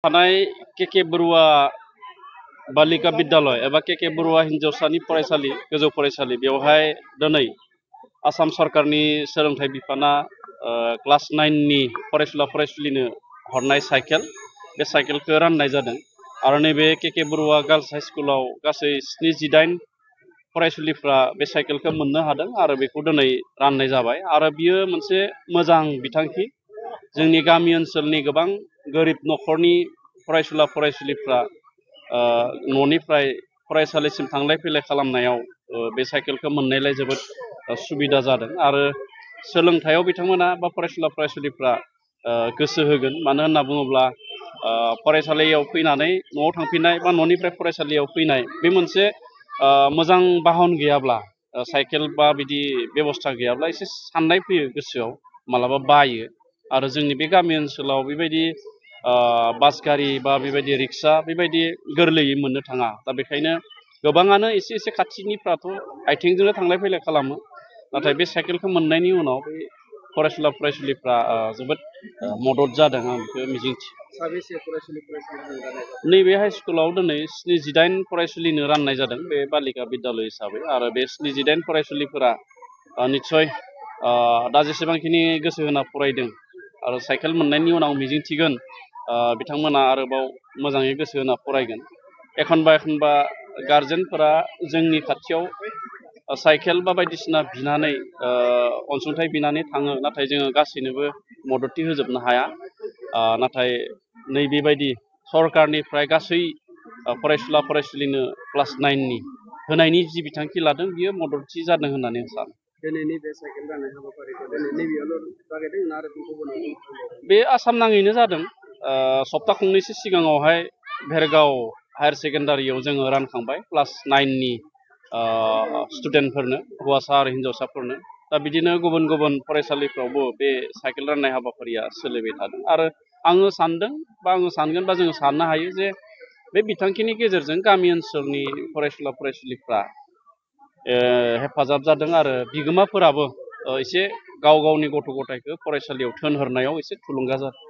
थानाय के बरुवा बालिका विद्यालय एबा के बरुवा हिन्जावसानि फरायसालि गोजौ फरायसालि बेवहाय दिनै आसाम सरकारनि सोलोंथाइ बिफाना क्लास 9 नि फरायसुला फरायसुलिनो हरनाय साइकेल बे साइकेलखौ राननाय जादों आरो नैबे के बरुवा गार्लस हाई स्कुलाव गासै 78 फरायसुलिफ्रा बे साइकेलखौ मोननो हादों आरो बेखौ दिनै राननाय जाबाय आरो बियो मोनसे मोजां बिथांखि जोंनि गामि ओनसोलनि गोबां गोरिब नखरनि फरायसुला फरायसुलिफ्रा न'निफ्राय फरायसालिसिम थांलाय फैलाय खालामनायाव बे साइकेलखौ मोननायलाय जोबोद सुबिदा जादों आरो सोलोंथायाव बिथांमोना बा फरायसुला फरायसुलिफ्रा गोसो होगोन मानो होनना बुङोब्ला फरायसालियाव फैनानै न'आव थांफिननाय बा न'निफ्राय फरायसालियाव फैनाय बे मोनसे मोजां बाहन गैयाब्ला साइकेल बा बिदि बेबस्था गैयाब्ला एसे साननाय फैयो गोसोआव मालाबा बायो आरो जोंनि बे गामि ओनसोलाव बेबायदि बास गारि बा बेबायदि रिक्सा बेबायदि गोरलैयै मोननो थाङा दा बेखायनो गोबाङानो एसे खाथिनिफ्राथ' आथिंजोंनो थांलाय फैलाय खालामो नाथाय बे साइकेलखौ मोननायनि उनाव बे फरायसुला फरायसुलिफ्रा जोबोद मदद जादों आं बेखौ मिजिंथियो नैबे हाइ स्कुलाव दिनै 78 फरायसुलिनो राननाय जादों बे बालिका विद्यालय हिसाबै आरो बे 78 फरायसुलिफोरा निस्सय दा जेसेबांखिनि गोसो होना फरायदों आरो साइकेल मोननायनि उनाव मिजिंथिगोन बिथांमोना आरोबाव मोजाङै गोसो होना फरायगोन एखनबा गारजेनफोरा जोंनि खाथियाव साइकेल बा बायदिसिना बिनानै अनसुंथाइ बिनानै थाङो नाथाय जोङो गासैनोबो मददथि होजोबनो हाया नाथाय नैबेबायदि सरकारनिफ्राय गासै फरायसुला फरायसुलिनो क्लास 9 नि होनायनि जि बिथांखि लादों बियो मददथि जादों होननानै आं सानो बे आसाम नाङैनो जादों सप्ता खंनैसो सिगाङावहाय भेरगाव हायार सेकेन्डारियाव जोङो रानखांबाय क्लास 9 नि स्टुडेन्टफोरनो हौवासा आरो हिन्जावसाफोरनो दा बिदिनो गुबुन गुबुन फरायसालिफ्रावबो बे साइकेल राननाय हाबाफारिया सोलिबाय थादों आरो आङो सानदों बा आङो सानगोन बा जोङो साननो हायो जे बे बिथांखिनि गेजेरजों गामि ओनसोलनि फरायसुला फरायसुलिफ्रा हेफाजाब जादों आरो बिगोमाफोराबो एसे गाव गावनि गथ' गथायखौ फरायसालियाव थिनहरनायाव एसे थुलुंगा जादों